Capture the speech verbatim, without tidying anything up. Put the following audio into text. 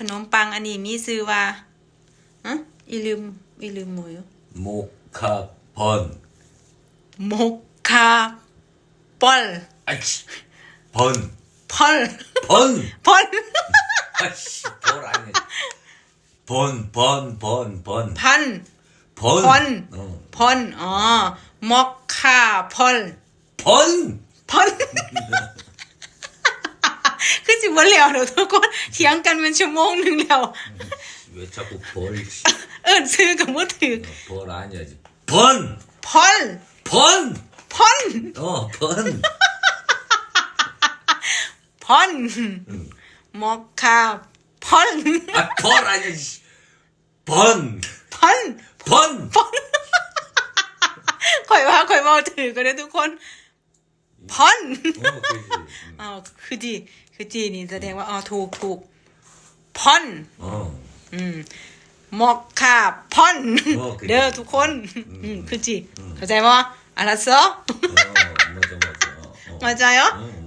ขนมปังอันนี้มีชื่อว่า ฮะ อีลืม อีลืมหมดอยู่ โมคาพอน โมคาพอล อัชพอน พอล พอน พอล อัชพอนอะไรเนี่ยพอนพอนพอนพอน พัน พอน พอน อ๋อ พอน อ๋อ มอคคาพอล พอน พอน คือสิบ่แล้วเด้อทุกคน เถียงกันเป็นชั่วโมงหนึ่งแล้ว เวชากุพอลิช เอิ้นชื่อกับบ่ถืก พอร้านใหญ่พอน พอล พอน พอน อ๋อพอน พอน มอคคาพอน อัดพอร้านใหญ่พอน พอน พอน ข่อยว่าข่อยเว้าถืกกันเด้อทุกคน พอน โอ้คือ อ้าว คือดี คือดีนี่แสดงว่า อ๋อ ถูก ถูก พอน อ๋อ อืม มอคคาพอน โอเค เด้อทุกคน อืม คือจี เข้าใจบ่ อาราโซ อ๋อมาจากมาจากอ๋ออ๋อ เข้าใจเหรอ อืม